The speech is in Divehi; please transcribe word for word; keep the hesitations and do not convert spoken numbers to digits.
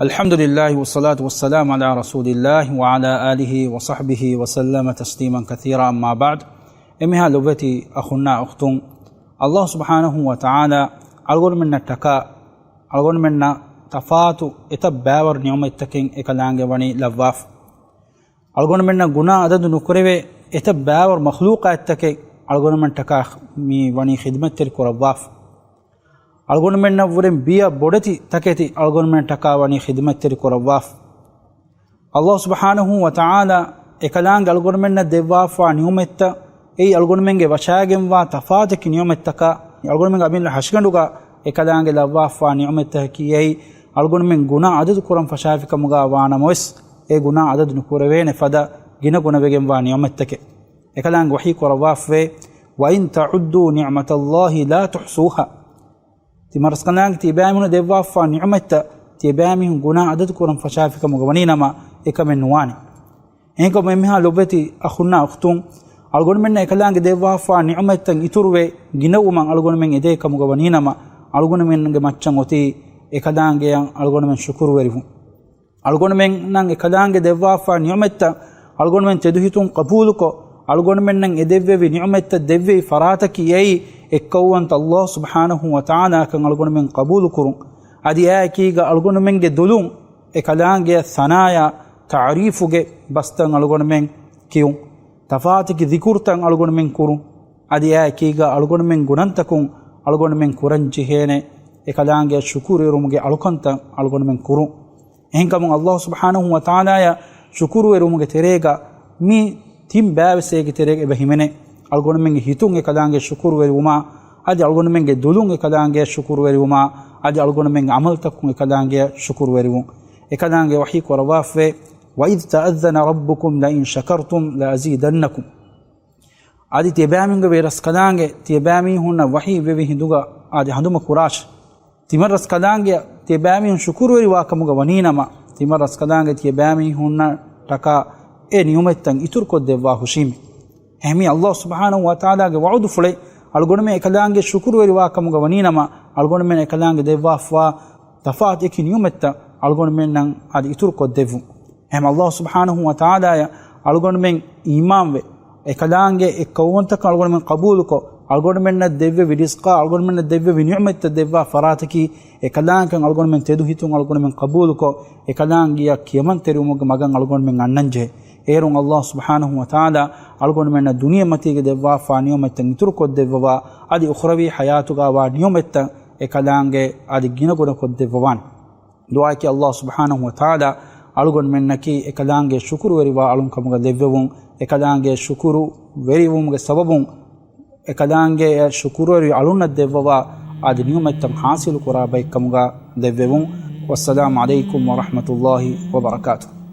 الحمد لله والصلاة والسلام على رسول الله وعلى آله وصحبه وسلم تسليما كثيرا، أما بعد. އެންމެހާ ލޮބުވެތި އަޚުންނާ އުޚްތުން، ﷲ ސުބްޙާނަހޫ ވަތަޢާލާ އަޅުގަނޑުމެންނަށްޓަކާ އަޅުގަނޑުމެންނަށް ތަފާތު އެތައް ބައިވަރު ނިޢުމަތްތަކެއް އެކަލާނގެ ވަނީ ލައްވާފަ. އަޅުގަނޑުމެންނަށް ގުނާ އަދަދު ނުކުރެވޭ އެތައް ބައިވަރު މަޚްލޫޤާތްތަކެއް އަޅުގަނޑުމެންޓަކާ މި ވަނީ ޚިދުމަތްތެރި ކުރައްވާފަ. އަޅުގަނޑުމެންނަށްވުރެން ބިޔަ ބޮޑެތި ތަކެތި އަޅުގަނޑުމެންޓަކާ ވަނީ ޚިދުމަތްތެރި ކުރައްވާފަ. ﷲ ސުބްޙާނަހޫ ވަތަޢާލާ އެކަލާނގެ އަޅުގަނޑުމެންނަށް ދެއްވާފާ ނިޢުމަތްތައް، އެއީ އަޅުގަނޑުމެންގެ ވަށާގެންވާ ތަފާތަކި ނިޢުމަތްތަކާ، އަޅުގަނޑުމެންގެ އަމިއްލަ ހަށިގަނޑުގަ އެކަލާނގެ ލައްވާފާ ނިޢުމަތްތަކަކީ އެއީ އަޅުގަނޑުމެން ގުނާ އަދަދު ކުރަން ފަށާފިކަމުގަ ވާނަމަވެސް، އެ ގުނާ އަދަދު ނުކުރެވޭނެ ފަދަ ގިނަގުނަވެގެންވާ ނިޢުމަތްތަކެއް. އެކަލާނގެ ވަޙީ ކުރައްވާފަވޭ، وَإِن تَعُدُّوا نِعْمَتَ اللَّهِ لَا تُحْصُوهَا. ތިމަން ރަސްކަލާނގެ ތިޔަބައިމީހުން ދެއްވާފާ ނިޢުމަތްތައް ތިޔަބައިމީހުން ގުނާ އަދަދު ކުރަން ފަށާފިކަމުގަ ވަނީނަމަ، އެކަމެއް ނުވާނެ. އެހެންކަމުން އެންމެހާ ލޮބުވެތި އަޚުންނާ އުޚްތުން، އަޅުގަނޑުމެންނަށް އެކަލާނގެ ދެއްވާފާ ނިޢުމަތްތައް އިތުރުވެ ގިނަވުމަށް އަޅުގަނޑުމެން އެދޭ ކަމުގަ ވަނީނަމަ، އަޅުގަނޑުމެންގެ މައްޗަށް އޮތީ އެކަލާނގެއަށް އަޅުގަނޑުމެން ޝުކުރުވެރިވުން. އަޅުގަނޑުމެންނަށް އެކަލާނގެ ދެއްވާފާ ނިޢުމަތްތައް އަޅުގަނޑުމެން ތެދުހިތުން ޤަބޫލުކޮށް، އަޅުގަނޑުމެންނަށް އެ ދެއްވެވި ނިޢުމަތްތައް ދެއްވެވި ފަރާތަކީ އެއީ އެއްކައުވަންތަ ﷲ ސުބްޙާނަހޫ ވަތަޢާލާކަން އަޅުގަނޑުމެން ޤަބޫލުކުރުން. އަދި އެއާއެކީގަ އަޅުގަނޑުމެންގެ ދުލުން އެކަލާނގެއަށް ސަނާޔާ ތަޢުރީފުގެ ބަސްތައް އަޅުގަނޑުމެން ކިޔުން، ތަފާތަކި ޛިކުރުތައް އަޅުގަނޑުމެން ކުރުން، އަދި އެއާއެކީގަ އަޅުގަނޑުމެން ގުނަންތަކުން އަޅުގަނޑުމެން ކުރަން ޖެހޭނެ އެކަލާނގެއަށް ޝުކުރުވެރިވުމުގެ އަޅުކަންތައް އަޅުގަނޑުމެން ކުރުން. އެހެންކަމުން ﷲ ސުބްޙާނަހޫ ވަތަޢާލާއަށް ޝުކުރުވެރިވުމުގެ ތެރޭގަ މި ތިން ބައިވެސް އޭގެ ތެރޭގަ އެބަ ހިމެނޭ. އަޅުގަނޑުމެންގެ ހިތުން އެކަލާނގެ ޝުކުރުވެރިވުމާ، އަދި އަޅުގަނޑުމެންގެ ދުލުން އެކަލާނގެ ޝުކުރުވެރިވުމާ، އަދި އަޅުގަނޑުމެންގެ ޢަމަލުތަކުން އެކަލާނގެ ޝުކުރުވެރިވުން. އެކަލާނގެ ވަޙީ ކުރައްވާފަވޭ، وَإِذْ تَأَذَّنَ رَبُّكُمْ لَئِنْ شَكَرْتُمْ لَأَزِيدَنَّكُمْ. އަދި ތިޔަބައިމީހުންގެ ވެރިރަސްކަލާނގެ ތިޔަބައިމީހުންނަށް ވަޙީ ވެވި ހިނދުގަ އަދި ހަނދުމަ ކުރާށި. ތިމަން ރަސްކަލާނގެ ތިޔަބައިމީހުން ޝުކުރުވެރިވާ ކަމުގަ ވަނީނަމަ، ތިމަން ރަސްކަލާނގެ ތިޔަބައިމީހުންނަށް ޓަކާ އެ ނިޢުމަތްތައް އިތުރުކޮށްދެއްވާ ހުށީމެ. އެހެންވީ ﷲ ސުބްޙާނަހޫ ވަތަޢާލާގެ ވަޢުދުފުޅެއް، އަޅުގަނޑުމެން އެކަލާނގެ ޝުކުރުވެރިވާ ކަމުގަ ވަނީނަމަ، އަޅުގަނޑުމެން އެކަލާނގެ ދެއްވާފާ ތަފާތު އެކި ނިޢުމަތްތައް އަޅުގަނޑުމެންނަށް އަދި އިތުރުކޮށްދެއްވުން. އެހެން ﷲ ސުބްޙާނަހޫ ވަތަޢާލާއަށް އަޅުގަނޑުމެން އީމާންވެ، އެކަލާނގެ އެއްކައުވަންތަކަން އަޅުގަނޑުމެން ޤަބޫލުކޮށް، އަޅުގަނޑުމެންނަށް ދެއްވެވި ރިޒްޤާ، އަޅުގަނޑުމެންނަށް ދެއްވެވި ނިޢުމަތްތައް ދެއްވާ ފަރާތަކީ، އެކަލާނގެކަން އަޅުގަނޑުމެން ތެދުހިތުން އަޅުގަނޑުމެން ޤަބޫލުކޮށް، އެކަލާނގެއަށް ކިޔަމަންތެރިވުމުގެ މަގަށް އަޅުގަނޑުމެން އަންނަންޖެހޭ. އޭރުން ﷲ ސުބްޙާނަހޫ ވަތަޢާލާ އަޅުގަނޑުމެންނަށް ދުނިޔެމަތީގަ ދެއްވާފާ ނިޢުމަތްތައް އިތުރުކޮށްދެއްވަވާ، އަދި އުޚްރަވީ ޙަޔާތުގަ ވާ ނިޢުމަތްތައް އެކަލާނގެ އަދި ގިނަގުނަކޮށްދެއްވަވާނެ. ދުޢާއަކީ ﷲ ސުބްޙާނަހޫ ވަތަޢާލާ އަޅުގަނޑުމެންނަކީ އެކަލާނގެ ޝުކުރުވެރިވާ އަޅުންކަމުގަ ލެއްވެވުން، އެކަލާނގެ ޝުކުރުވެރިވުމުގެ ސަބަބުން އެކަލާނގެ ޝުކުރުވެރި އަޅުންނަށް ދެއްވަވާ އަދި ނިޢުމަތްތައް ޙާޞިލު ކުރާ ބައެއްކަމުގަ ލެއްވެވުން. ވައްސަލާމު ޢަލައިކުމް ވަރަޙްމަތުﷲ ވަބަރަކާތުހު.